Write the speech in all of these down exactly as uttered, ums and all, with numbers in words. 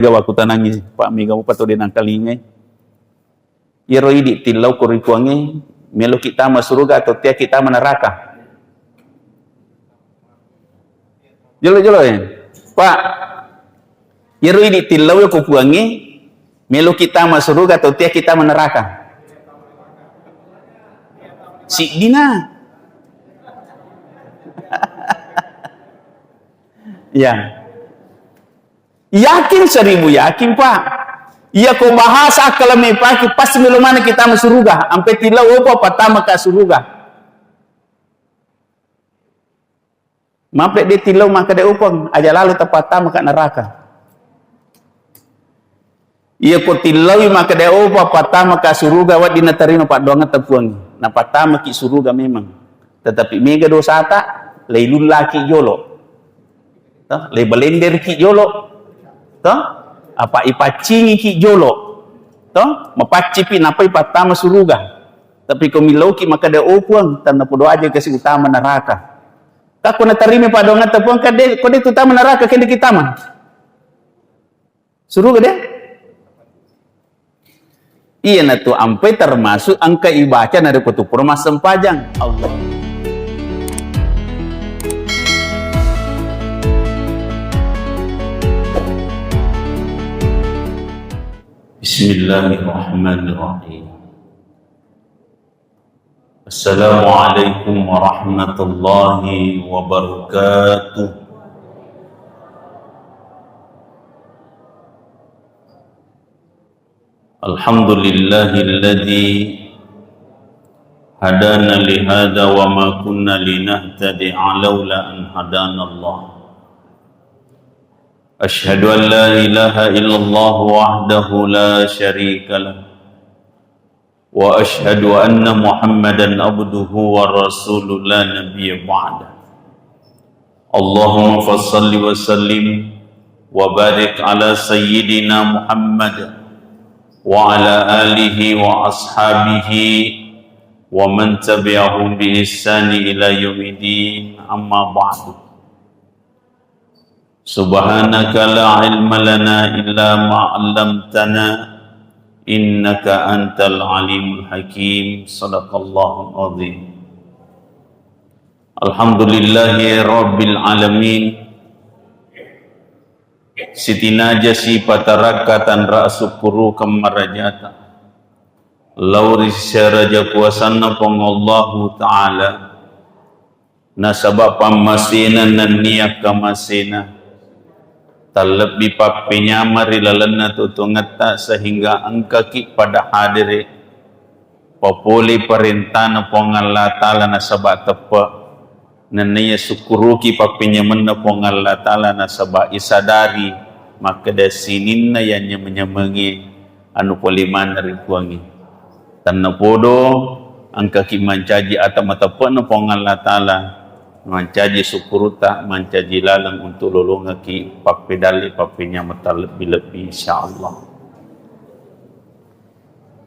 Mega wakutanangi, Pak, mega upatu de nangkalingai. Iyaro idi tillau ko ri Puangnge, meloki tama suruga atau tiaki tama neraka? Jolo-jolo, eh. Pak, iyaro idi tillau ko Puangnge, meloki tama suruga atau tiaki tama neraka? Siddina. Ya. Yakin seribu yakin, Pak. Iya ko bahasa akal mepaki, pasti melo maneng kita masuruga. Ampe tillau opa patama ka suruga. Mape de tillau makkeda upang, aja lalu tapatama ka neraka. Iya ko tillaui makkeda opa patama ka suruga, wedding natarima paddoangetta Puang. Napatamaki suruga memang. Tetapi mega dosata, leilullaki jolo. Toh, leibalenderki jolo. Toh, apa ipaccingiki jolo. Toh, mapaccipi napai pattama suruga. Tapi ko milauki makkeda, "Oh Puang, tennapodo aja kasi utama neraka." Ka ko natarima paddoangetta Puang, ka de, ko de tu tama neraka, kende ki tama. Suruga de? Iyanatu ampai termasuk engka ibaca narekko tu pura massempajang. Allah. Bismillahirrahmanirrahim. Assalamualaikum warahmatullahi wabarakatuh. Alhamdulillahilladzi hadana lihada wa ma kunna linahtadi'a laula an hadanallah. Asyhadu an la ilaha illallah wahdahu la syarika lah. Wa asyhadu anna Muhammadan abduhu wa rasuluh la nabiyya ba'da. Allahumma fassalli wa sallim wa barik ala sayyidina Muhammad wa ala alihi wa ashabihi wa man tabi'ahum bi ihsani ila yaumiddin, amma ba'du. Subhanaka la ilma lana illa ma 'allamtana, innaka antal alimul hakim. Sadaqallahul azim. Alhamdulillahi rabbil alamin. Sitinaja sipatarakka tanra asukkurukeng marajata lao ri seraja kuasanna Puang Allahu Ta'ala. Nasaba pammasena nennia kamasena, tallebbi pappenyameng ri lalenna totongetta sehingga engkaki pada hadere papole parentana Puang Allah Ta'ala nasaba teppe. Nennia sukkuruki pappenyamenna Puang Allah Ta'ala nasaba isadari makkeda sininna yanyameng-nyamengnge anu pole maneng ri Puangnge. Tennapodo engkaki mancaji ata mateppe'na Puang Allah Ta'ala, mancaji sukkurutta, mancaji laleng untuk lolongekki pappedalle pappenyameng tallebbi-lebbi, insyaallah.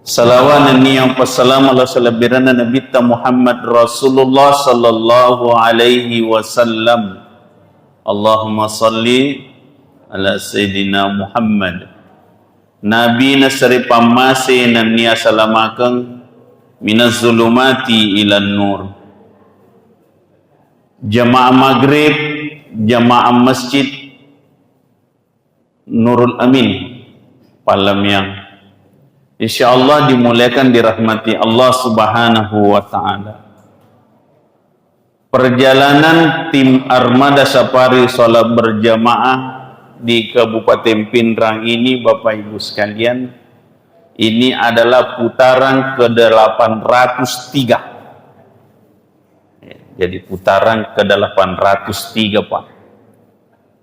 Salawat nennia passalama lao salebbirenna Nabitta Muhammad Rasulullah sallallahu alaihi wasallam. Allahumma salli ala Sayyidina Muhammad. Nabi nasare pammase nennia salamakeng minaz zulumati ilan nur. Jamaah maghrib, jamaah masjid Nurul Amin Pallamiang. Insyaallah dimuliakan, dirahmati Allah Subhanahu wa Ta'ala. Perjalanan tim Armada Safari Salat Berjamaah di Kabupaten Pinrang ini, Bapak Ibu sekalian, ini adalah putaran kedelapan ratus tiga. Jadi putaran kedelapan ratus tiga, Pak.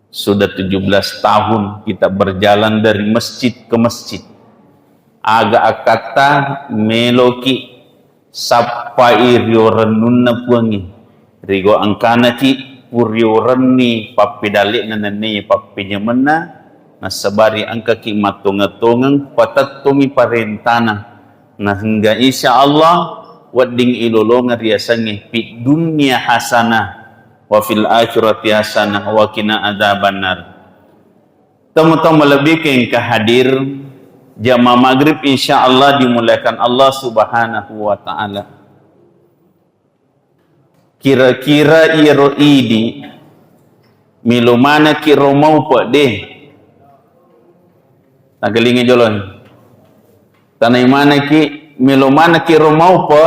Sudah tujuh belas tahun kita berjalan dari masjid ke masjid. Aga akkatta meloki sappai rio rennunna Puangnge. Rigo engkanaki puriorenni pappedalle'na nennia pappenyamenna, nassabari engkaki mattongeng-tongeng patettongi parentana. Nahingga insya Allah wedding ilolongeng riasengnge fid dunya hasanah wa fil akhirati hasanah wa qina adzabannar. Tomatoa malebbiku engka hadir jamaah maghrib, insya Allah dimuliakan Allah Subhanahu wa Ta'ala. Kira-kira iyaro idi, melo manekki ro maupe de? Nakalinga jolo. Tanai manekki, melo manekki ro maupe?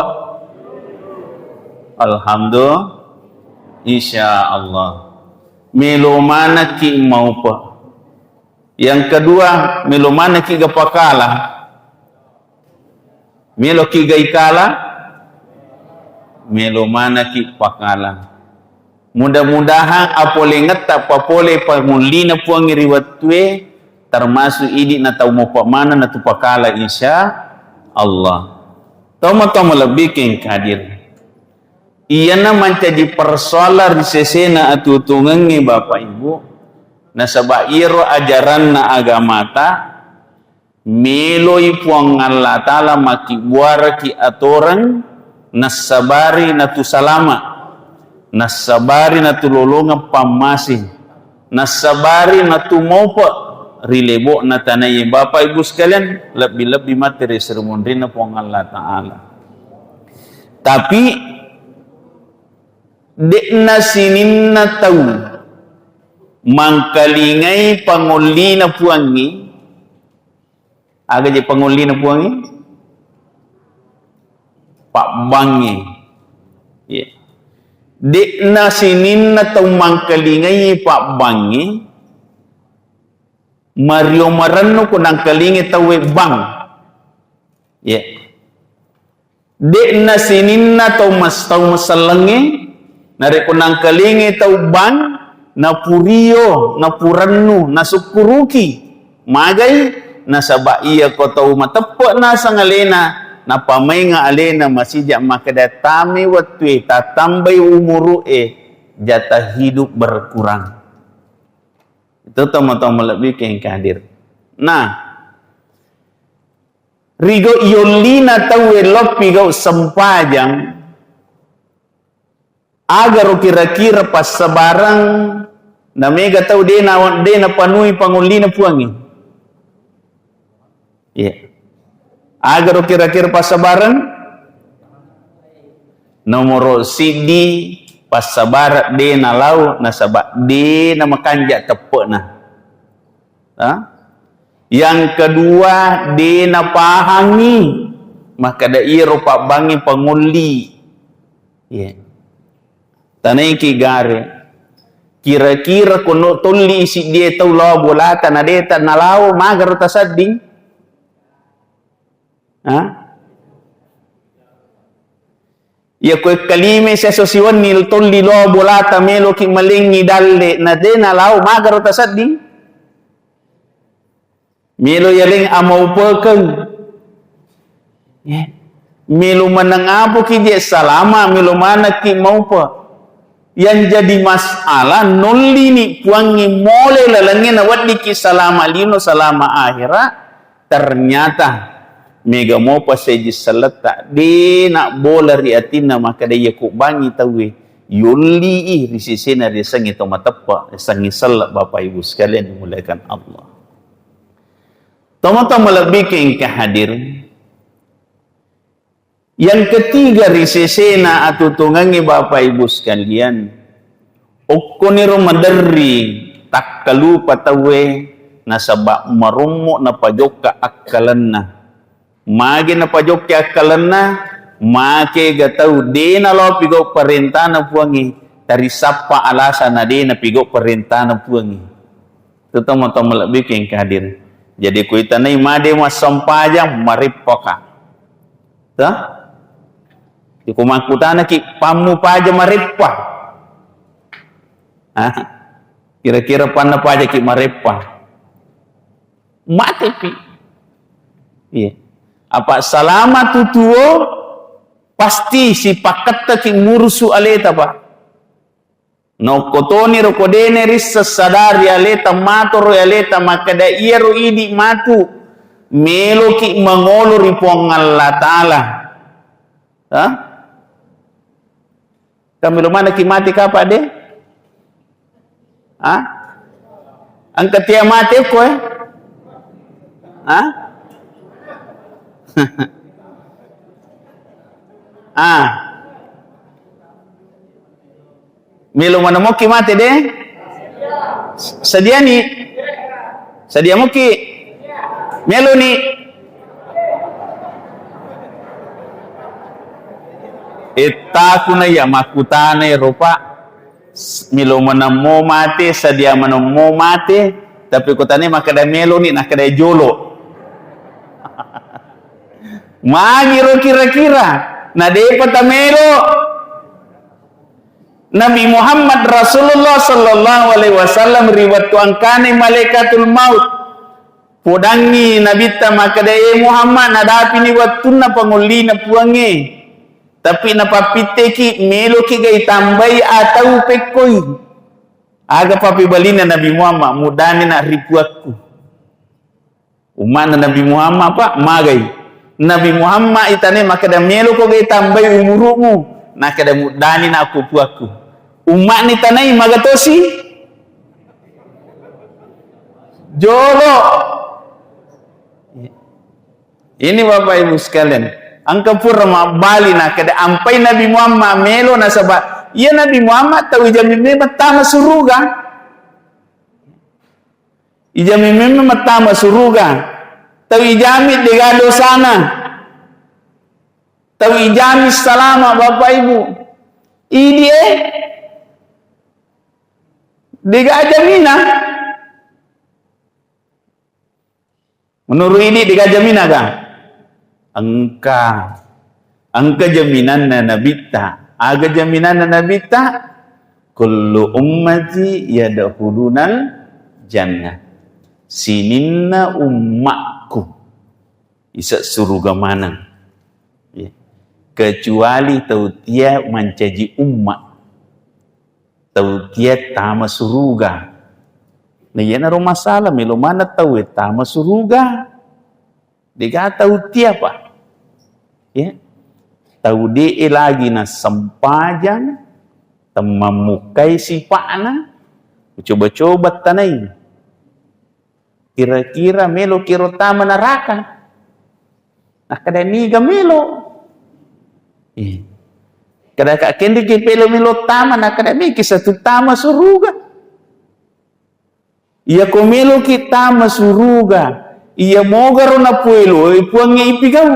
Alhamdulillah. Insya Allah. Melo manekki maupe. Yang kedua, melo manekki ga pakala? Meloki ga ikala? Melo manekki pakala. Mudah-mudahan apolengetta papole pangullina Puangnge ri wettue, termasuk idi na tau maupe maneng natupakala, insya Allah. Tomatoa malebbiku engka hadir. Iyana mancaji persoalan ri sesena atuo-tuongengnge, Bapak Ibu, nasaba iyaro ajaranna agamata, meloi Puang Allah Ta'ala makkibbuaraki atoreng, nassabari natu salama, nassabari natulolongeng pammasing, nassabari natu maupe ri lebo'na tanae. Bapak Ibu sekalian, lebbi-lebbi mate ri esso ri munrinna Puang Allah Ta'ala. Tapi de'na sininna tau mangkalingai pangullina Puangnge. Aga je pangullina Puangnge? Pabbangnge. Iya. De'na sininna tau mangkalingai pabbangnge, mario marennu ko nangkalingai tauwe bang. Iya. De'na sininna tau mas-, tau masellengnge, narekko nangkalingai tau bang, napurio, napurennu, nasukkuruki. Magai? Nasaba iyako tau mateppe naseng alena, napamainga alena masija makkeda, tamai wettue, tattambai umuru'e, jatah hidup berkurang. Itu tomatoa malebbiku engka hadir. Nah, rigo yollina tauwe loppi gau sempajang, agaro kira-kira passabareng na mega tau de na, de napanui pangullina Puangnge? Iya. Agaro kira-kira passabareng? Nomoro siddi, passabareng de nalau nasaba de namakanja teppe'na. Ha? Yang kedua, de napahangi makkeda iyaro pabbangnge pangulli. Iya. Tanaiki gare. Kira-kira kono tolli siddie tau lao bolata na deta nalao, magaro tasedding? Ha? Iya, ko ekkalime siaso siwenni tolli lao bolata meloki malengngi dalle, na de nalao, magaro tasedding? Melo yaleng amaupekeng. Eh, melo meneng apoki je salama, melo manekki maupe. Yang jadi masalah, nollini Puangnge mole lalengnge naweddikki salama lino, salama akhera, ternyata mega mopa seji selletta, de nabbola ri atinna makkeda iya kubbangi tauwe, yolli i ri sesena riasengnge to mateppe, riasengnge selle, Bapak Ibu sekalian dimuliakan Allah. Tomatoa malebbiku engka hadir. Yang ketiga ri sesena atutungengnge, Bapak Ibu sekalian, okkoniro maderri takkalupa tauwe nasaba marommo napajokka akkalenna. Mage napajokka akkalenna? Makega tau de nalao pigau parentana Puangnge, tarisappa alasana de napigau parentana Puangnge. Itu tomatoa malebbiku engka hadir. Jadi kuitanai made massempajang, mareppaka. Toh? Iko makkutanaki, pammu paja mareppa? Hah? Kira-kira panna pajaki mareppa? Matepi. Iya. Apa salama tu tuo, pasti sipakkettaki murusu aleta, Pak. Naokko toniro ko dene risseng sadari aleta, matoro aleta makkeda iyaro idi matu, meloki mangolo ri Puang Allah Ta'ala. Hah? Kan melo manekki mate kapa de? Hah? Engka tia mate ko, eh? Ha? Ah. Melo mana moki mate de? Sadiani? Sadia moki? Meloni? Etta kuna ya makutana ero, Pak. S-, melo manammo mate, sadia manammo mate, tapi ko tania makkeda meloni, nakkeda jolo. Magiro kira-kira, na depa tamelo. Nabi Muhammad Rasulullah sallallahu alaihi wasallam ri wettu angkanai malaikatul maut, podangngi Nabitta makkeda, "E Muhammad, nadapini wettunna pangollina Puangnge." Tapi napappitteki, meloki gai tambai atau pekkoi. Aga pappebalinna Nabi Muhammad, muddani na ri puakku. Umma'na Nabi Muhammad, Pak, magai. Nabi Muhammad itane makkeda, meloko gai tambai umuru'mu. Nakkeda, muddani na ku puakku. Umma'ni tanai magatosi? Jolo. Ini Bapak Ibu sekalian, engka pura mabbali nakkeda ampai Nabi Muhammad melo nasaba iya Nabi Muhammad tau ijami memang tama suruga. Ijami memang mattama suruga. Tau ijami dega dosana. Tau ijami salama Bapak Ibu. Idi e. Dega jamina. Menurut ini dega jamina ga? Engka. Engka jaminanna Nabitta. Aga jaminanna Nabitta? Kullu ummati yadkhulunal jannah. Sininna ummakku isa suruga maneng. Ya. Kecuali tau tia mancaji umma. Tau tia tama suruga. Na iyanaro masalah, melo maneng tau e tama suruga. Dega tau tia, Pak. Ya. Tau de e lagi na sempajang, temmammukai sipa'na, coba-coba tanai. Kira-kira melo kiro tama neraka? Nakkeda niga melo. Eh. Kada ka kendiki pelo melo tama, nakkeda miki satu tama suruga. Iya ko meloki tama suruga, iya mogaro napueloi Puangnge ipigau.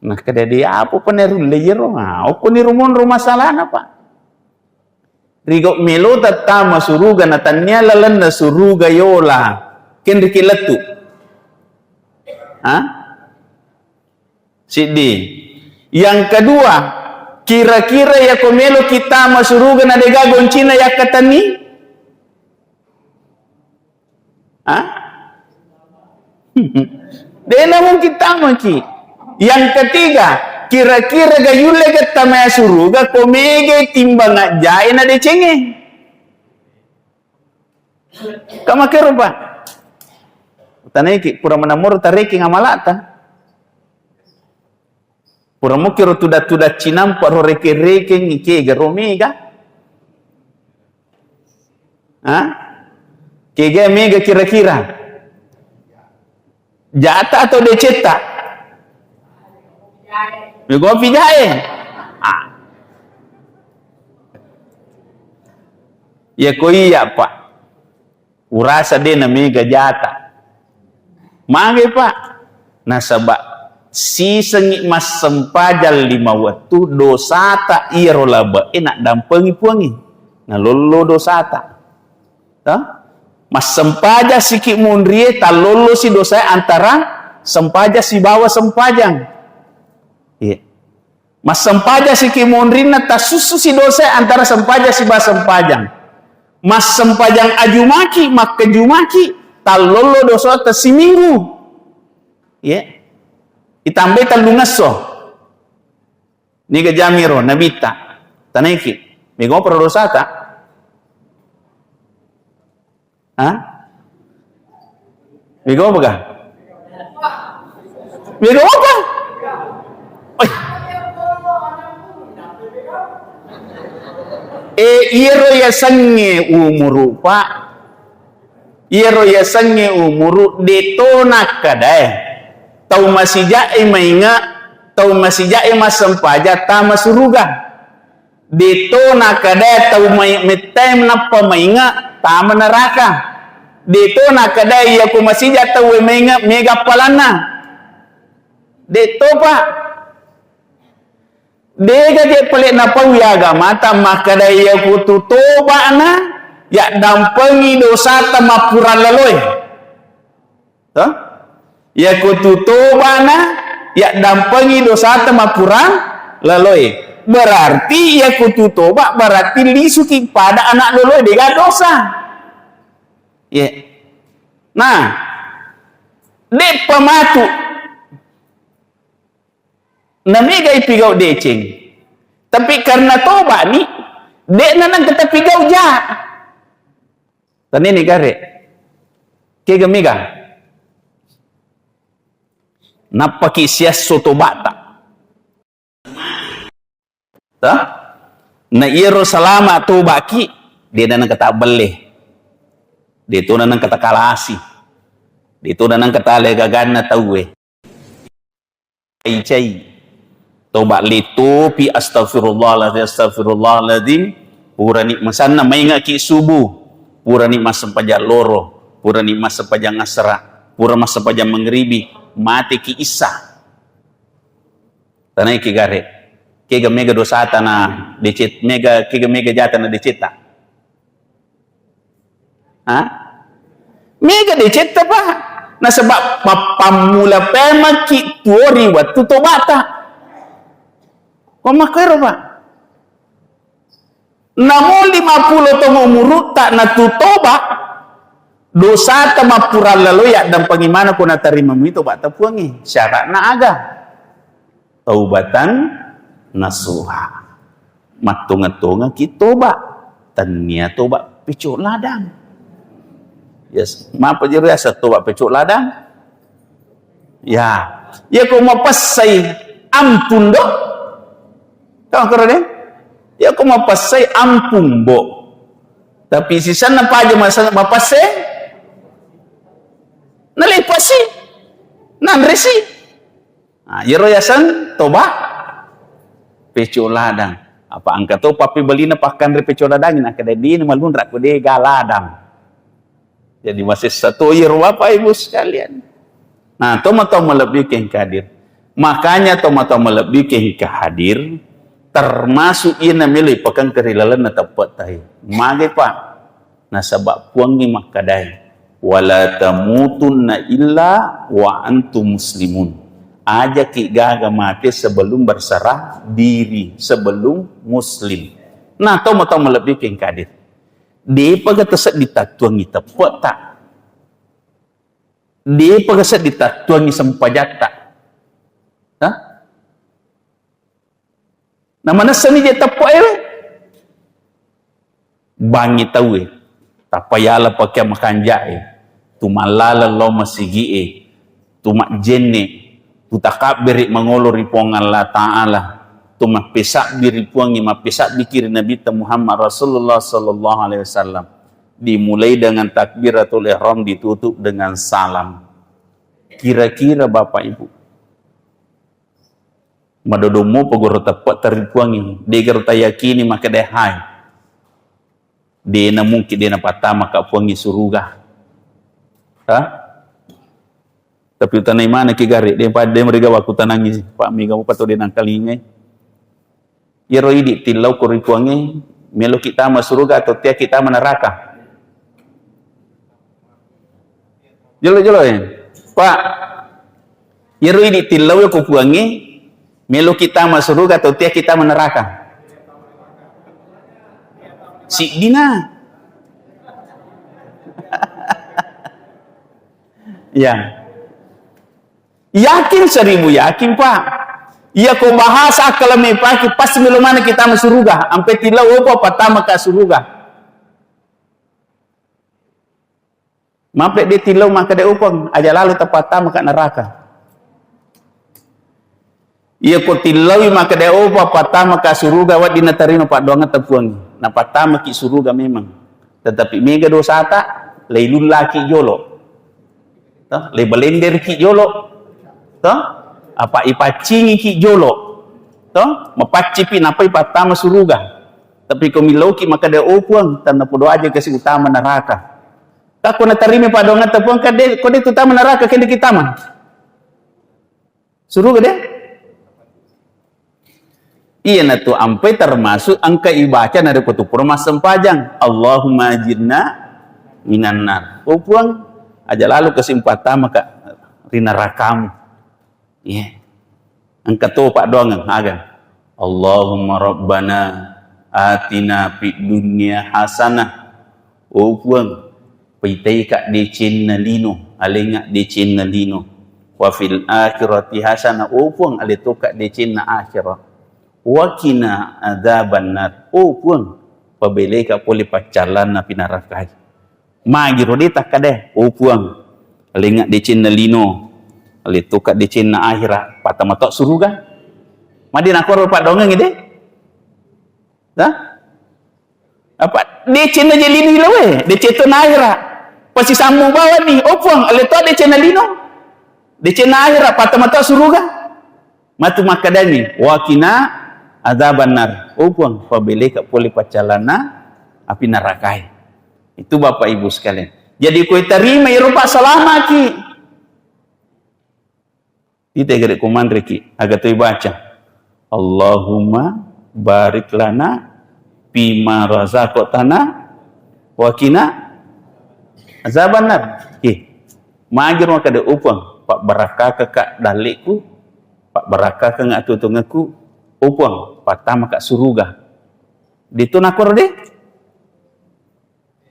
Nakkeda de apa panerulle iyaro? Ah, okkoni rumonro masalahna, Pak. Rigo melo tattama suruga na tannia lalenna suruga yola. Kendriki lettu. Ha? Siddi. Yang kedua, kira-kira yako melo kita masuruga na dega goncina yakkatenni? Ha? Dena mungkin tamaki. Yang ketiga, kira-kira gayulle getta masuruga ko mege timbang ajjae na decenge? Kamakero, Pak. Tanaiki pura manammoro tarekeng amalata. Pura mukiro tuda-tuda cinampa ro rekeng-rekeng kega ro mega. Ha? Kega mega kira-kira? Jata atau decetta? Megopi jae. Ah. Ya ko iya, Pak. Urasa de na mega jata. Mage, Pak. Nasaba sisengi massempajang lima wettu dosata iyaro labe e naddampengi Puangnge. Nalollo dosata. Toh? Massempajang siki monrie tallollosi dosae antara sempajang sibawa sempajang. Iya. Massempajang siki monrinna tassussusi dosae antara sempajang sibawa sempajang. Massempajang ajumaki, makkejumaki, tallollo dosa tessiminggu. Iya. Itambai tellungesso. Niga jamiro nabitta. Tanaiki. Mega pura dosata. Ha? Mega apa ga? Mega apa? Oi. Eh, iyaro yasengnge umuru, Pak. Iyaro yasengnge umuru, de to nakkadae tau masija'e mainge, tau masija'e massempajang tama suruga. De to nakkadae tau mai-, mettai nappa mainge tama neraka. De to nakkadae iyako masija tauwe mainge mega appalanna. De to, Pak. Dega je pale napaui agamata makkada, iyakutu toba'na yaddampengi dosata mappurang laloe. Toh? Iyakutu toba'na yaddampengi dosata mappurang laloe. Berarti iyakutu toba berarti lisuki pada anak loloe dega dosa. Ye. Nah, deppa matu. Namegai pigau deceng. Tapi karena toba'ni, de'na nengka tapigau ja. Tanini gare. Kega mega. Nappaki siasso toba'ta. Tah? Na iyaro salama toba'ki, de'na nengka tabbelle. De to na nengka takalasi. De to na nengka tale gaganna tauwe. Cai-cai. Toba lettopi, astagfirullahaladzim, astagfirullahaladzim. Purani masanna maingaki subuh. Purani massempajang loro. Purani massempajang asra. Pura massempajang mangribi. Mateki issa. Tanaiki gare. Kega mega dosata na decet, mega, kega mega jata na deceta. Ha? Mega decetta, Pak. Nasaba pappammula pemaki tuori wattu tobata. Ko makkoero, Pak. Namo lima pulo taung umurutta natu toba, dosata mappurang lalo yaddampengi maneng ko natarima mui tobata Puangnge. Syaratna aga? Taubatan nasuha. Mattonga-tongaki toba. Tennia toba peco ladang. Yes, mapa jero yaseng toba peco ladang? Ya, iya ko mapessai ampun do. Kau kero de? Iya ko mapessai ampun, Bo. Tapi sisenna paja masa-, mapesse? Nalepasi. Nanresi. Nah, iyaro yaseng toba peco ladang. Apa engka to pappebalina pakkanre peco ladang, nakkeda dena malunra ko dega ladang. Jadi masessa to iyaro Bapak Ibu sekalian. Nah, tomatoa malebbi keng hadir. Makanya tomatoa malebbi keng hadir, termasuk iya namelo ipakengka ri lalenna teppe'tae. Mage, Pak? Nasaba Puangnge makkadae, "Wala tamutunna illa wa antum muslimun." Ajaki gaga mate sebelum berserah diri, sebelum muslim. Nah, tomatoa malebbi keng hadir. Depaga tasedding tattuangi teppe'ta. Depaga sedding tattuangi sempajatta. Hah? Namanessani je teppe'e we. Bangngi tauwe, tappa yala pakeang makanja'e, tu mallaleng lao masigi'e, tu majjenne, tu takabbere mangolo ri Puang Allah Ta'ala, tu mappesabbi ri Puangnge, mappesabbiki ri Nabitta Muhammad Rasulullah sallallahu alaihi wasallam. Dimulai dengan takbiratul ihram, ditutup dengan salam. Kira-kira Bapak Ibu, madodong mopa goro teppe'ta ri Puangnge, degaro tayakini makkeda hai. Dena mungkin dena pattamaka Puangnge suruga. Ha? Tapi utanai manekki gare, de pa-, de meriga wakkutanangi, Pak, mega mopa to de nangkalingai. Iyaro idi tillau ko ri Puangnge, meloki tama suruga atau tiaki tama neraka? Jolo-jolo, eh. Pak, iyaro idi tillau ko Puangnge, meloki tama suruga atau tiaki tama neraka? Siddina. Ya. Yakin seribu yakin, Pak. Iya ko bahasa akal mepaki, pasti melo manekki tama suruga. Ampe tillau opa pattamaka suruga. Mape de tillau makkeda upang, aja lalo tapattamaka neraka. Iya ko tillaui makkeda opa pattamaka suruga, wedding natarima paddoangetta Puangnge. Napattamaki suruga memang. Tetapi mega dosata, leilullaki jolo. Toh, leibalenderki jolo. Toh, apa ipaccingiki jolo. Toh, mapaccipi napai pattama suruga. Tapi ko milauki makkeda, "Oh Puang, tennapodo aja kasi utama neraka." Takko natarima paddoangetta Puang, kade, ko de tutama neraka, kende kitama. Suruga de? Iyanatu ampai termasuk engka ibaca narekko tu pura massempajang. Allahumma ajirna minan nar. Oh Puang, aja lalu kasimpattama ka ri nerakamu. Iya. Engka to paddoangeng, aga? Allahumma rabbana atina fid dunya hasanah. Oh Puang, paitaika decenna lino, alengnga decenna lino. Wa fil akhirati hasanah. Oh Puang, aletoka decenna akhirat. Wa qina adzabannar. Oh Puang, pabeleka pole paccallanna api narakai. Magi ro de takkada, "Oh Puang, alengnga decenna lino, alettoka decenna akhirat, pattama to suruga." Magi nakkoro paddoangeng de? Dah? Apa decenna je lino ilawe, deceng to na akhirat. Pasisammu bawani, "Oh Puang, aletto decenna lino, decenna akhirat, pattama to suruga." Matu makkadami, "Wa qina adzabannar." Oh Puang, pabeleka pole paccallanna api narakai. Itu Bapak Ibu sekalian. Jadi koe tarima iro Pak salamaki. Ite gare kumanreki, aga toi baca. Allahumma barik lana fima razaqtana wa qina adzabannar. Ki. Magi ro makkada, "Oh Puang, pabbarakkakaka dalleku, pabbarakkakanga atuo-tuongekku, oh Puang, pattamaka suruga." Ditu nakkoro de?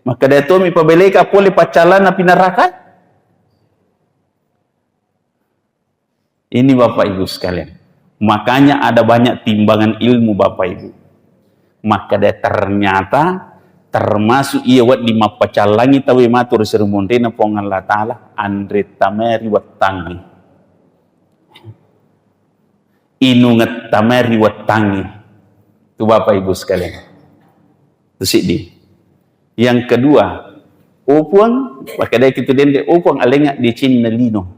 Makkada tomi pabeleka pole paccallanna api naraka? Ini Bapak Ibu sekalian. Makanya ada banyak timbangan ilmu Bapak Ibu. Makkada ternyata termasuk iya wedding mappacallangi tauwe matu ri seri monrena Puang Allah Ta'ala, anre tamai ri wettangngi. Inungetta mai ri wettangngi. Tu Bapak Ibu sekalian. Tu siddi. Yang kedua, oh Puang, makkedaki tu dende, "Oh Puang, alengnga decenna lino."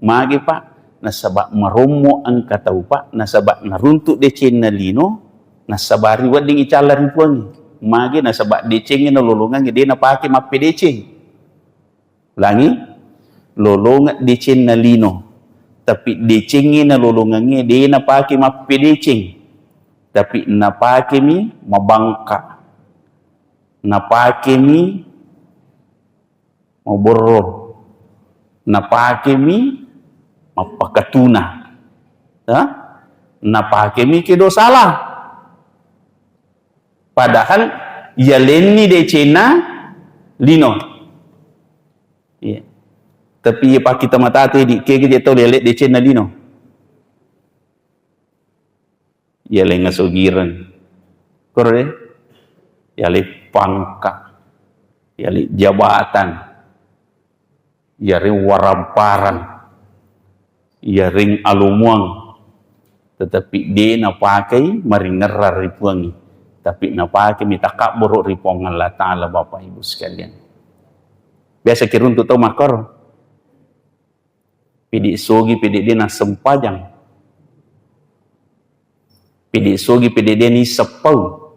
Magi, Pak? Nasaba marommo engka tau, Pak, nasaba naruntu decenna lino, nasabari wedding icalla ri Puangnge. Magi? Nasaba decengnge nalolongangnge de napake mappedeceng. Ulangi, lolongeng decenna lino, tapi decengnge nalolongengnge de napake mappedeceng, tapi napakemi mabangka, napakemi maborro, napakemi mappakatuna, ha? Napakemi kedo sala. Padahal yalenni decenna lino. Iya. Tapi iya pakkita mata tu, idi, kegi je tau lele decenna lino. Yaleng asogireng. Koro de? Yaleng pangka. Yaleng jabatan. Yareng waramparang, yareng alomuang, tetapi de napakai maringerrang ri Puangnge, tapi napakemi takabboro ri Puang Allah Ta'ala, Bapak Ibu sekalian. Biasa kiruntu tau makkoro. Pede sogi, pede de nassempajang. Pede sogi, pede de nisseng pau.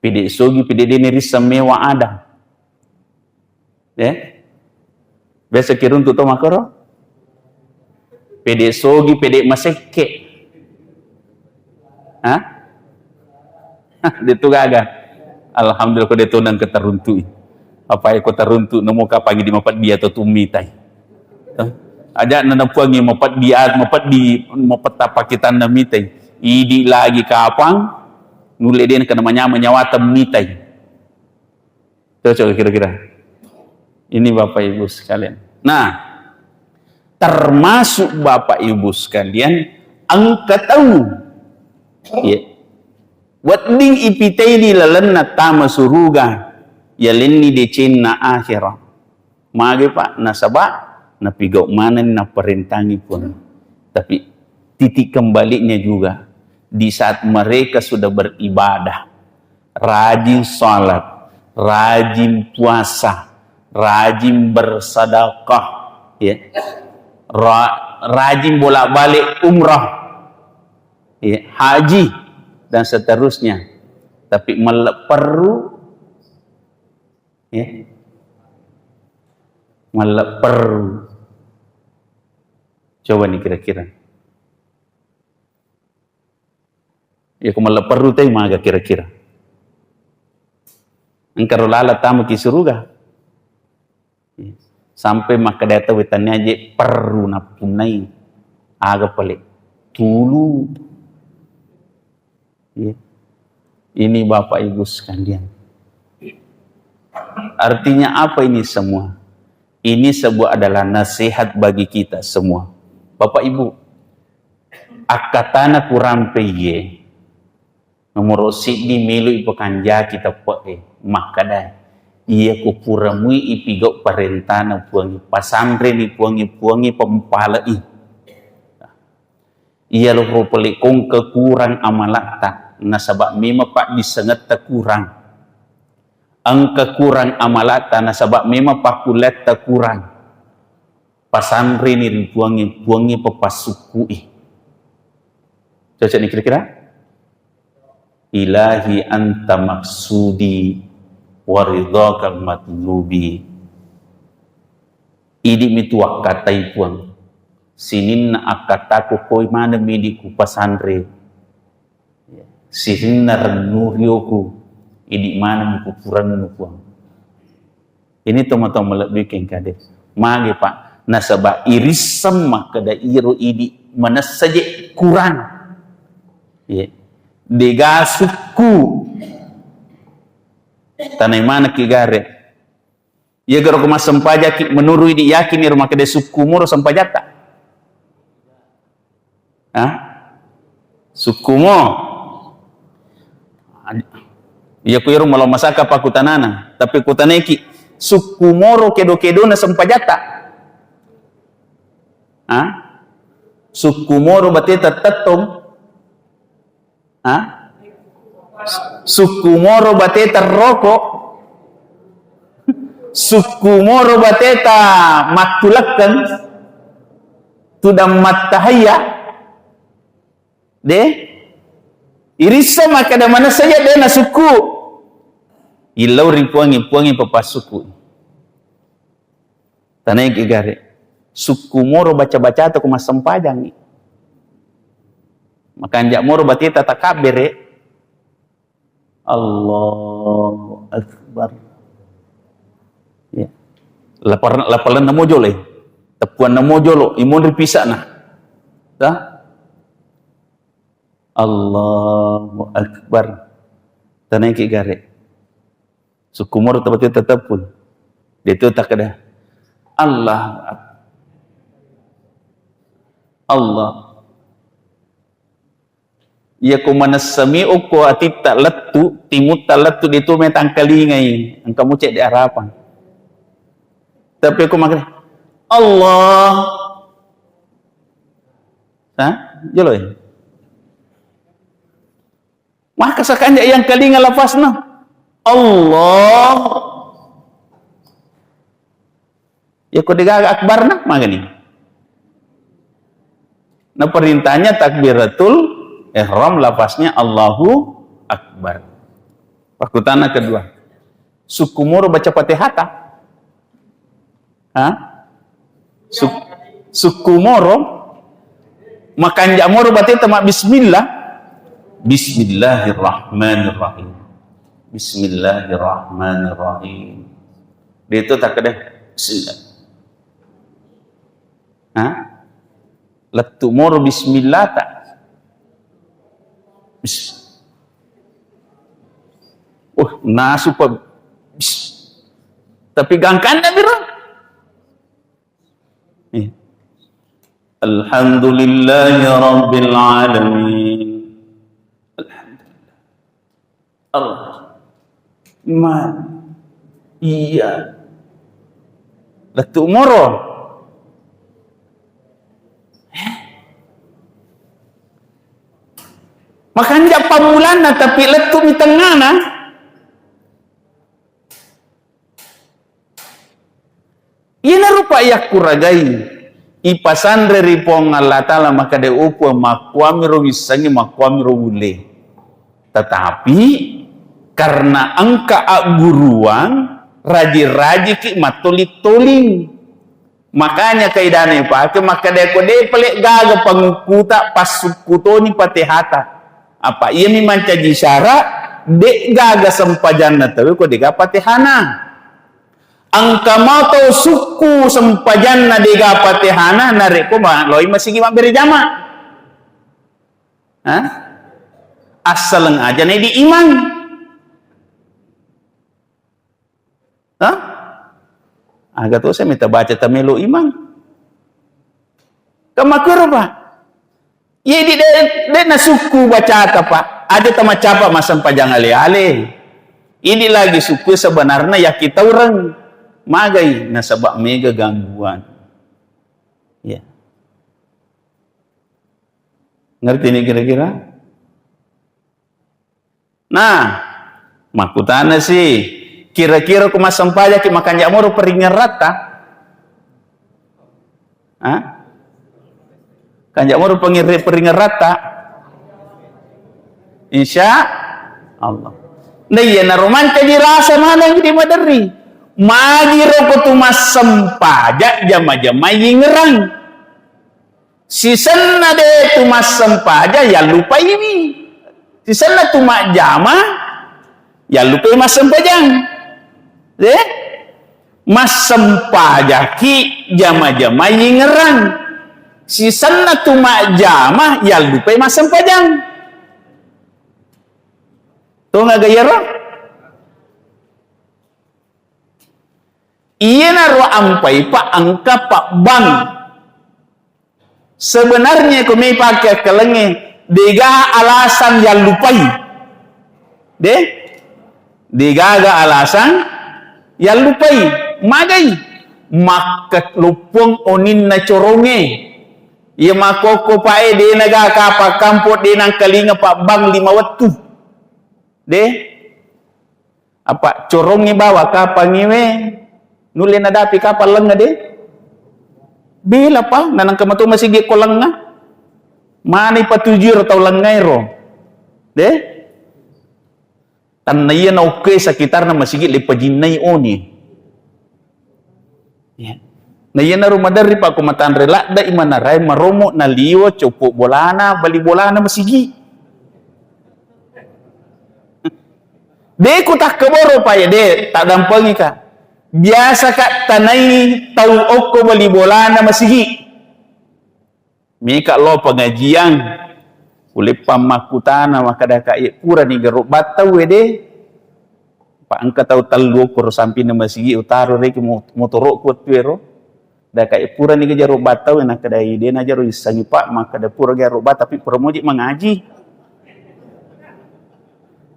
Pede sogi, pede de nerisseng mewa ada. Eh? Biasa kiruntu to makkoro? Pede sogi, pede masekke. Hah? De tu gaga. Alhamdulillah, ko de tu nang ketaruntu. Apa eko taruntu, namo kapangi di mapeddi atau tumitai. Eh? Aja nanapuangi mapeddi at-, mapeddi, mapetta pakitanna mitai. Idi lagi kapang, nulle de kena manyama nyawata mitai. Cocok kira-kira? Ini Bapak Ibu sekalian. Nah, termasuk Bapak Ibu sekalian, engka tau, ya, wedding ipitei di lalenna tama suruga, yalenni decenna akhirat. Mage, Pak? Nasaba napigau maneng naparentangi Puang. Tapi titik kembalinya juga, Di saat mereka sudah beribadah, rajin salat, rajin puasa, rajin bersedekah, ya. Ra-, rajin bolak-balik umrah, ya, haji, dan seterusnya. Tapi melle perru, ya. Melle perru. Coba nih kira-kira. Iya, ko melle perru te maga kira-kira. Engka ro lala tama ki suruga. Sampai makkeda tau, tania je perru nappunnai. Aga pale? Tulu. Iya. Ini Bapak Ibu sekalian. Artinya apa ini semua? Ini sebuah adalah nasihat bagi kita semua. Bapak Ibu, akkatana kurampe iye, nomoro siddi melo ipakanjaki teppe'e, makkeda, iya ko pura mui ipigau parentana Puangnge, pasanreni Puangnge, Puangnge pempalei. Iya lo ro pale ko engka kurang amalatta, nasaba memang paddissengetta kurang. Engka kurang amalatta, nasaba memang pakkuleatta kurang. Pasanreni ri Puangnge, Puangnge papassukkui. Cocok nih kira-kira? Ilahi anta maksudi wa ridhaka matlubi. Idi mi tu akkatai Puang. Sininna akkataku koi maneng mi idi ku pasanre. Sininna rennu rioku, idi maneng mi ku purennu Puang. Ini tomatoa malebbi kengkade. Mage, Pak? Nasaba irisseng makkeda iro idi manessa je kurang. Ye. Dega sukku. Tanai manekki gare. Iya garo ko massempajaki menuru idi yakin iro makkeda sukku moro sempajatta. Hah? Sukkumo. Iya ku iro malo masaka pakutanana, tapi kutaneki sukkumoro kedo-kedona sempajatta. Hah? Sukkumoro bateta tettong. Hah? Sukkumoro bateta roko. Sukkumoro bateta mattulekkeng. Tudang mattahayya. De? Irissa makkeda manessa je de nasukku. Illau ri Puangnge, Puangnge papassukku. Tanaiki gare. Sukku moro baca-bacata ko massempajangngi. Makanja moro bateta takabbere. Allahu Akbar. Ya. Lapar, lapalenna mo jolo, eh. Teppuanna mo jolo, imonri pisa'na. Ta? Allahu Akbar. Tanaiki gare. Sukkumoro tepati tetepun. Dia tu tak ada. Allah. Allah. Iya ko manessami okko atitta lettu, timutta lettu, dia tu metang kalingai. Engka mucek di arapan. Tapi ko makanya, Allah. Hah? Jolo ya? Maka sakanja yang kalinga lafazna Allah. Ya ko degaga akbarna magani. Nah, perintahnya takbiratul ihram, lafaznya Allahu Akbar. Pakutana kedua. Sukkumoro baca Fatihata. Ha? Suk-, sukkumoro, makanja moro bateta ma bismillah. Bismillahirrahmanirrahim. Bismillahirrahmanirrahim. Dia itu tak ada. Bismillah. Ha? Lettu moro bismillah tak? Bis-, uh, nasu pa-, bis-, tapi gangkanna biro. Eh. Alhamdulillahi rabbil alamin. Alhamdulillah. Allah. Ma-, iya. Lettu moro. Eh? Makanja pammulanna, tapi lettu'mi tengngana. Iyanaro pa yakkuragai ipasanre ri Puang Allah Ta'ala, makkeda, "O Puang, makkuamiro wissengngi, makkuamiro ulle." Tetapi karena engka agguruang, rajing-rajiki mattoling-toling. Makanya kaidana ipake makkeda, ko de' pale gaga pangukkuta, passukkutoni Fatihata. Apa iyami mancaji syarat, de' gaga sempajanna tauwe ko de' gaga Fatihana. Engka mato sukku sempajanna de' gaga Fatihana, narekko ma-, loi masigi mabbere jama. Hah? Assaleng aja na idi imang. Hah? Aga to saya minta baca tamelo imang. Kamakkuro, Pak? Iya, idi de', de' nasukku bacata, Pak. Aja tamacapa massempajang ale-ale. Idi lagi sukku sebenarnya yakkitaureng. Magai nasaba mega gangguan. Ya. Ngerti nih kira-kira? Nah, makkutana si, kira-kira ko massempajaki makanja moro peringerratta? Hah? Kanja moro pengirri-, peringerratta? Insya Allah. Nah, iya naro mancaji rasa maneng di maderri. Magiro ko tu massempaja jama-jama yingerang. Sisenna de' tu massempaja, yallupaiwi. Sisenna tu majjama, yallupai massempajang. De'? Massempajaki jama-jama yingerang. Sisenna tu majjama, yallupai massempajang. Tonga gayaro? Iyanaro ampai pa engka pabbang. Sebenarnya ko mei pake akkalengnge, de'ga alasan yallupai. De'? De'gaga alasan yallupai. Magai? Makkaloppoang oninna corongnge. Iya makkokko pae de'naga kapang kampo de' nangkalinga pabbang lima wettu. De'? Apa corongngi bawa kapangngi we, nulle nadapi kapang lengnga de'? Bela pa, nanangka mato masigi ko lengnga. Mana ipatujui ro tau lengngae ro? De'? Tanna iya naokke sekitarna masigi lepajinnai oni. Ya. Na iyanaro maderri pa ko matanre ladde'i manarae maromo naliwa coppo bolana, bali bolana masigi. De' ku takkaboro pa ya, de', taddampengika. Biasa ka tanai tau okko bali bolana masigi. Meka lo pengajian, kuleppang makkutana, makkadaka, "Iye, purani garo battau we de?" Pa engka tau tellu okko ro sampinna masigi, utaro reki mo-, motoro'ku wettu ero. Daka, "Iye, purani garo battau we?" Nakkadai, "De najaro issengi, Pak." Makkada, "Pura garo battau, tapi pura moji mangaji."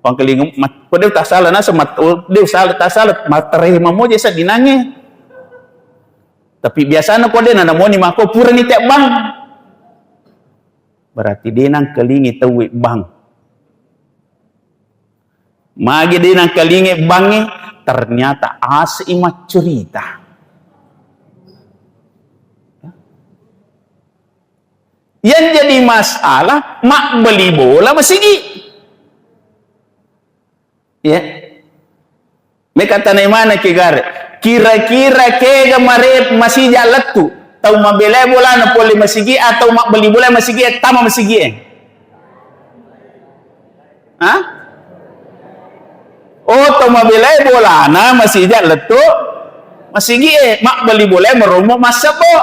Pangkalinga mat-, ko de tasala nasa mat-, de sala, tasala matterehe mamoje seddinangnge. Tapi biasana ko de nanamoni mako purani tebbang. Berarti de nangkalingi tauwe bang. Magi de nangkalingi bangnge, ternyata asei maccurita. Yang jadi masalah, mabbeli bola masigi. Ya. Meka tanai maneng ki gare. Kira-kira kega mare masija lettu? Tau mabela bolana pole masigi atau mabbeli bola masigi e tama masigi e? Hah? Oh, tau mabela bolana masija lettu masigi e, mabbeli bola maromo massebbo.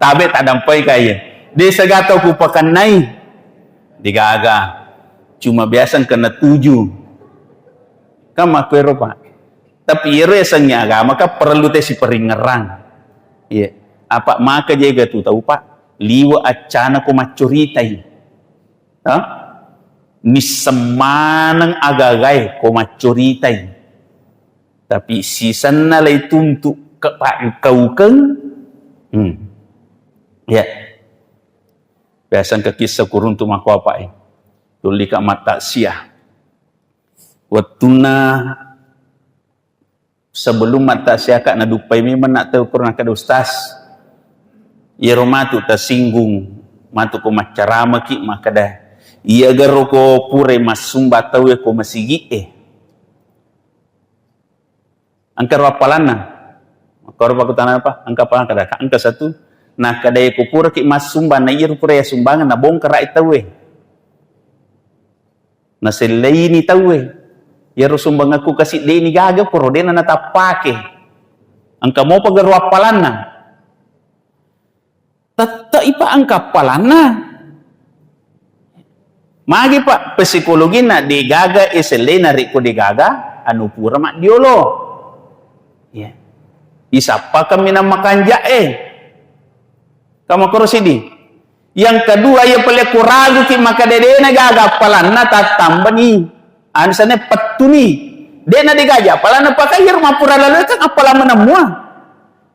Tabe taddampai kaiye. De sega tau kupakennai. Degaga. Cuma biasa engka natuju. Kan makkuero, Pak. Tapi iyero yasengnge agama kan perlu te siperingngerang. Iya. Apa maka jega tu tau, Pak? Liwe accana ko maccuritai. Ha? Nisseng maneng agagae ko maccuritai. Tapi sisenna laituntu ke-, pa-, kaukeng, hmm. Ya. Biasa engka kissa kuruntu makko apa e. Tulli ka mattaksiah. Wettunna sebelum mattaksiah ka naduppai memang nak tau kurang kada ustaz. Iyaro matu tasinggung, matu ko maccaramaki makkada, iya garo ko pura massumba tau e ko masigi e. Engka ro appalanna. Koro pakkutana apa? Engka apa? Kada engka satu. Nakkada ko puraki massumba na iya pura ya sumbangan na bongkara tau e. Naselleini tauwe. Iyaro sumbangakku kasi de'ni gaga poro de'na natappake. Engka mopa garo appalanna. Tette'i pa engka appalanna. Magi pa psikologinna de gaga e sellena rekko de gaga anu pura maddiolo. Ya. Isappa kaminang makanja'e. Kamakoro sidi. Yang kedua, iya pale ko raguki makkada de'na gaga appalanna tattambani. Anu sana pettuni. De'na de gaga appalanna pakahir mappura lalu kan appalang manemmua.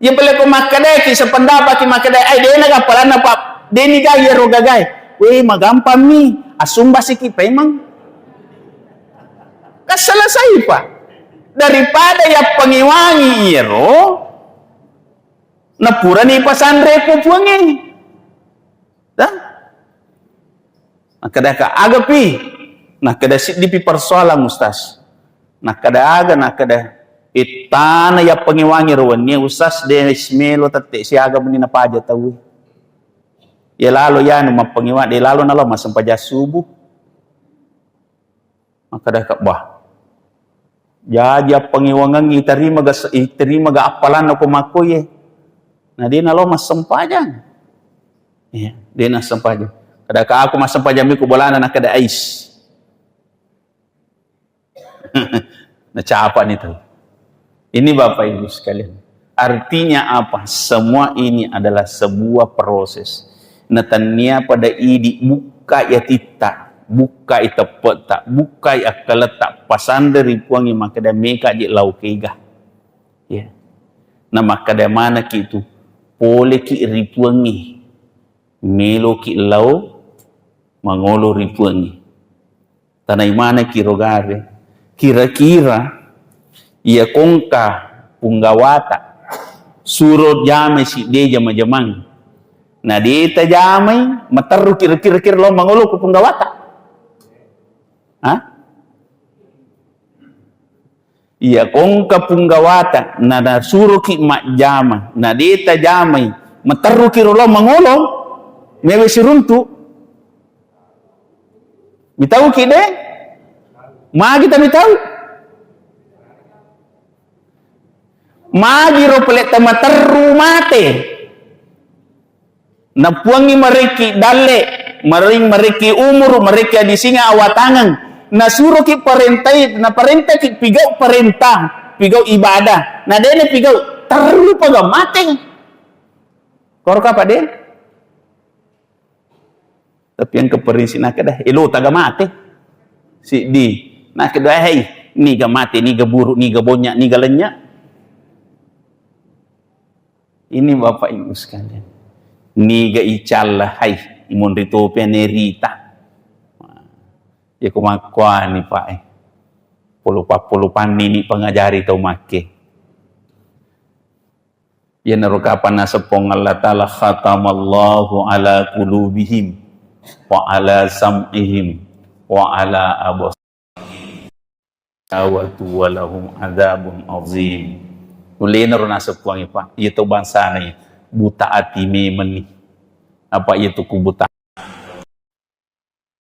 Iya pale ko makkadaki sependapaki makkada ai de'na gaga appalanna pa de'ni gaga ro gagae. Weh, magampammi. Assumbasiki paimeng. Kan selesai pa. Daripada yappangewangi iyaro, napurani pasanre ko puangnge. Dah? Nakkada ka aga pi? Nakkada siddi pi persoalan, Ustaz. Nakkada aga? Nakkada ittana yappangewangi ro wennie, Ustaz, de melo tette siaga meni napaja tau. Ya lalo yanu mappangewa, de lalo nalo massempajang subuh. Makkada ka, bah. Jaji appangewangengngi iterima ga, iterima ga appalanna ko makkoye. Na de nalo massempajang. Iya, de nassempajang. Kada ka aku massempajang mi ku bolana nakkada ais. Nacapani tu. Ini Bapak Ibu sekalian. Artinya apa? Semua ini adalah sebuah proses. Natannia pada idi bukka ya titta, bukka i teppetta, bukka i akkaletta, pasanre ri puangi makkada meka je lau kega. Ya. Na makkada manaki tu, poleki ri puangi, meloki lau mangolo ri puangi. Tanai manaki rogare. Kira-kira iya kongka punggawata suro jamai sidde jama-jamang. Na de tajamai, materru kira-kira kira lo mangolo ku punggawata. Hah? Iya kongka punggawata na nasuroki majjama, na de tajamai, materruki ro lo mangolo, mewe siruntu. Mitauki de? Magi tamitau? Magi ro pale tamaterru mate. Napuangngi marekki dalle, maring marekki umuru, marekki adisinga awatangeng. Nasuroki parentai, naparentaki pigau parenta, pigau ibadah. Na dena pigau, terru paga mate. Koro kapa de? Tapi yang keperisi nakeda, elo taga mate. Siddi, nakeda, hei, niga mate, niga buru, niga bonya, niga lenya. Ini Bapak Ibu sekalian. Niga icalla, hai, imonri topi anerita. Ya kumakkuani, Pak, eh. Polo pappolo panni ni pangajari tau makke. Iyanaro kapang naseng Puang Allah Ta'ala, khatamallahu ala qulubihim wa ala sam'ihim wa ala absarihim ghawatu wa lahum adzabun azim. Nulenaro naseng Puang, Pak, iya to bangsana iya buta ati memenni. Apa iya tu ku buta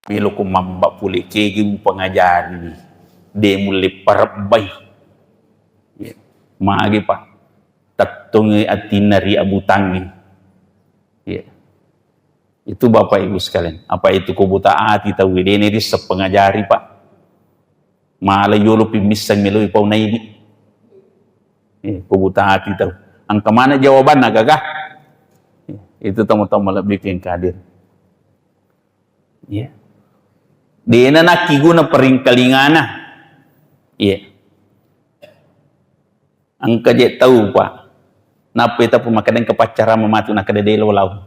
Melo ko mamba pole kegi mupangajari, de mulle parebbai. Ya. Magi, Pak? Tettongi atinna ri abutangi. Ya. Itu Bapak Ibu sekalian. Apa itu ko buta ati tau, de ne risseng pangajari, Pak. Mala yolo pi misseng meloi pau naidi. Ya, ko buta ati tau. Engka mana jawabanna, gaga? Ya, itu tamu-tamu lebih yang hadir. Iya. Dena nakkiguna peringkalingana. Iya. Engka je tau, Pak. Nappa ita pun makkeda engka paccarama matu, nakkeda de lo lau.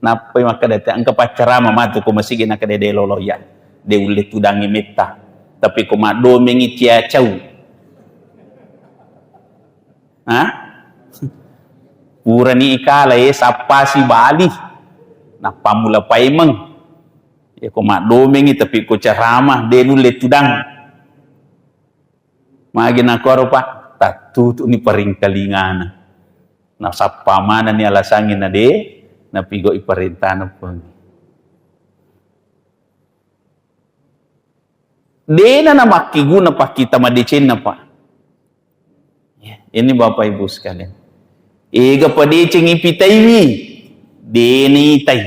Nappai makkeda te, engka paccarama matu ko masigi, nakkeda de lolo iya. De ulle tudangi metta. Tapi ko maddomengi ciacau. Ha? Purani ikala, eh, sappasi bali. Nappammula paimeng. Ya ko maddomengi tapi ko carama de nulle tudang. Magi nakoro, Pak? Tattutu'ni paringkalingana. Nasappa manenni alasangnge na de, napigau'i parentana Puang. Dena namakkiguna pakkita madecenna, Pak. Ya, ini Bapak Ibu sekalian. Ega padeceng ipitaiwi, dena itai.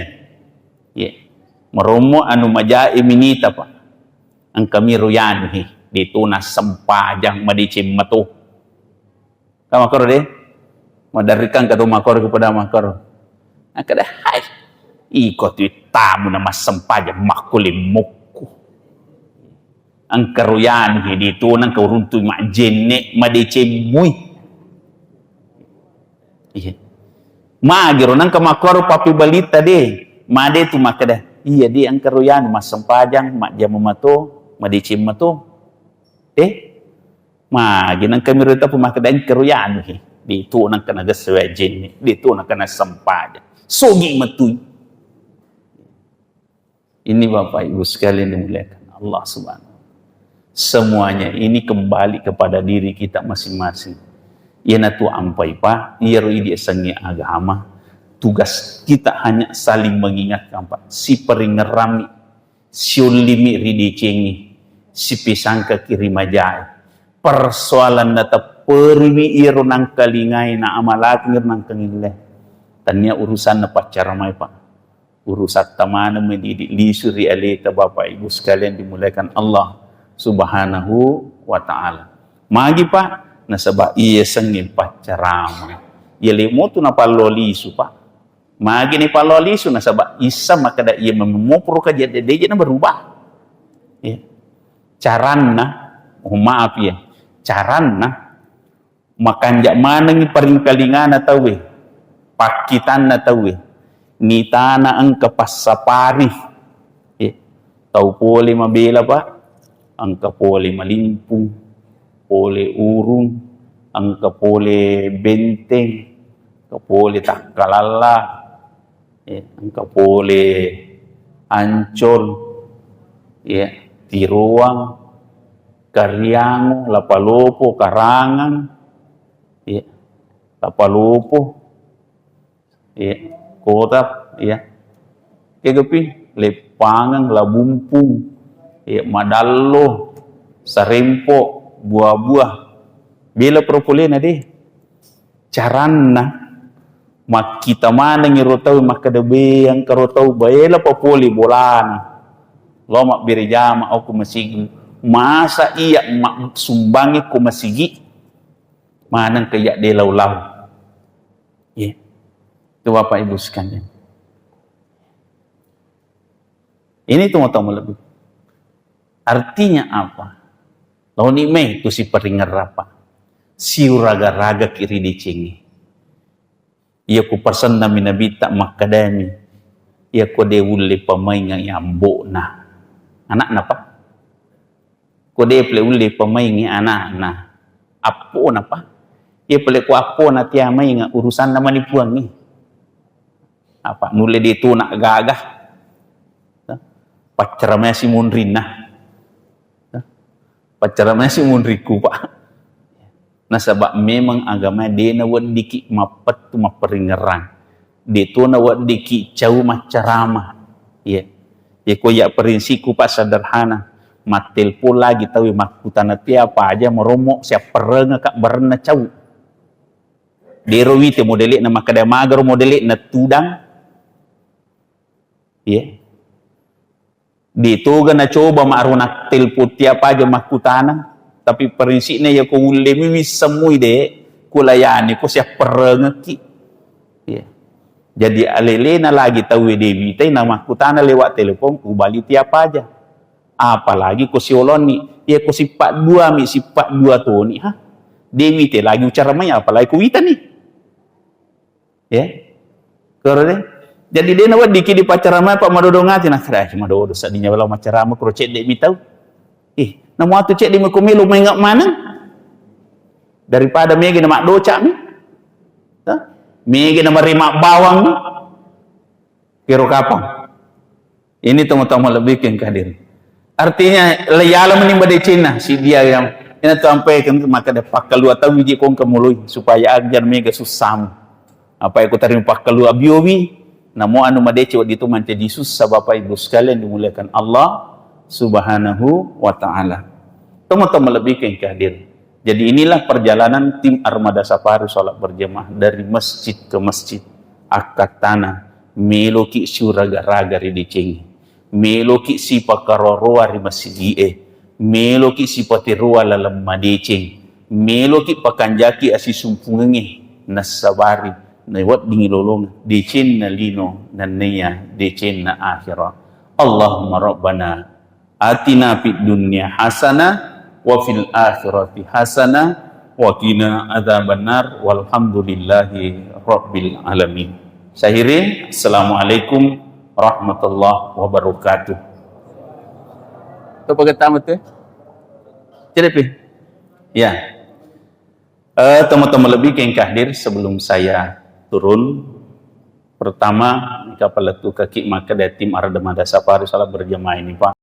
Ya. Marommo anu majae minita, Pak. Engka miro yanu he, de to nassempajang madeceng mato. Ka makkoro de? Maderrikang ka to makkoro kepada makkoro. Akkeda, "Hai, iko tu tamu na massempajang makkulimmukku. Engka ro yanu he, de to nengka uruntu majjenne madeceng mui." Iya. Magiro nengka makkoro pappibalita de. Made tu makkeda, "Iya de, engka ro yanu massempajang, majjama mato, madeceng mato." Eh? Magi nengka miro tapu makkeda engka ro yanu he. De to nengka nagesse wajenne, de to nengka nassempajang. Sogi matui. Ini Bapak Ibu sekalian dimuliakan Allah Subhanahu. Semuanya ini kembali kepada diri kita masing-masing. Iyanatu ampai, Pak, iyaro idi esengnge agama. Tugas kita hanya saling mengingatkan, Pak. Siperingerami, siollimi ri decengnge, sipesangkaki ri majae. Persoalan natepperiwi iyaro nangkalingai na amalakeng nangkangille. Tania urusanna paccaramai, Pak. Urusatta maneng mendidik lisu ri aleta, Bapak Ibu sekalian dimuliakan Allah Subhanahu wa Ta'ala. Magi, Pak? Nasaba iya sengnge paccarama. Iya lemo tu napallo lisu, Pak. Magi ni pallo lisu, nasaba issa makkeda iya memeng mopro kaji de-, deje na berubah. Ya. Caranna, mohon maaf ya, caranna makanja manengi paringkalingana tauwe, pakkitanna tauwe, nitana engka passapari. Ya. Tau pole mabela, Pak, engka pole malimpung, pole urung, engka pole benteng, engka pole takkalalla, ya, engka pole Ancol, ya, Tiroang, Kariango, Lapalopo, Karangang, ya, Lapalopo, ya, Kota, ya. Kegapi, Leppangeng, Labumpung, ya, Madallo, Sarempo, Buah-buah. Bela propolena de. Caranna makkita manengi ro tau makkeda, "Be, engka ro tau baela papoli bolana. Lo mabbere jama okko masigi. Masa iya maksumbangi ko masigi maneng ke iya de lau-lau." Iya. Itu Bapak Ibu sekalian. Ini tu mau tahu lebih. Artinya apa? Laoni mai tu siparingerrapa. Siuraga-raga ki ri decengnge. Iya ku pasenna mi Nabitta makkedami, iya ko de ulle pamainga ambo'na. Anakna, Pak. Ko de pale ulle pamaingi anakna, appona, Pak. Iya pale ko appona tea mainga urusanna mani Puangngi. Apa nulle de tona gaga. Paccara masi munrinna. Paccara masi munrikku, Pak. Nasaba memang agama de naweddiki mappettu mapparingerrang. De to naweddiki cau maccarama. Iya. Iya ko iya prinsipku, Pak, sederhana. Mattelpon lagi tau makkutana tea apa aja marommo siapparengaka barenna cau. Dero wite modele'na makkeda magaro modele'na tudang. Iya. De toga nacoba ma'runa telpon tiap aja makkutana, tapi prinsipna iya ko ulle mi wissemmui de, kulayani ko siapperengekki. Iya. Jadi alelena lagi tauwe de witai na makkutana lewat telepon, ubali tiap aja. Apalagi ko sioloni, iya ko sippa dua mi, sippa dua toni, ha? De wite lagi ucara mai, apalagi ko witani. Ya. Koro de. Jadi de' naweddiki dipaccarama, Pak, madodong ati, nakkeda, "Eh, madodo, seddinna bela maccarama kuro cedde' mi tau." Ih, namo atu cedde' mi ko melo maingga' maneng. Daripada mega na maddoca' mi. Tah? Mega na marima bawang mi. Kiro kapang. Ini teman-teman lebih ke hadir. Artinya, le yala mending badecenna, si dia yang, ina tu ampe kan maka de pakkalua tau wiji kong kemului, supaya agar mega susam. Apa yang ku terima pakkalua biowi, namo anu madece waktu itu mancaji susah Bapak Ibu sekalian dimuliakan Allah Subhanahu wa Ta'ala. Teman-teman lebih ke hadir. Jadi inilah perjalanan tim Armada Safari sholat berjamaah dari masjid ke masjid. Akkattana, meloki siuraga-raga ri decengnge. Meloki sipakaroa-roa ri masigi'e. Meloki sipateroa laleng madeceng. Meloki pakanjaki asisumpungengnge. Nassabari, naweddingi lolongeng decenna lino, nenniya decenna akhirat. Allahumma rabbana atina fid dunya hasanah wa fil akhirati hasanah wa qina adzabannar, walhamdulillahi rabbil alamin. Saya akhiri, assalamualaikum warahmatullahi wabarakatuh. Itu pakai tamat ya? Cedepi? Ya. Eh, teman-teman lebih ke hadir, sebelum saya turun, pertama, engka palettu kaki maka dari tim Armada Safari sholat berjamaah ini, Pak.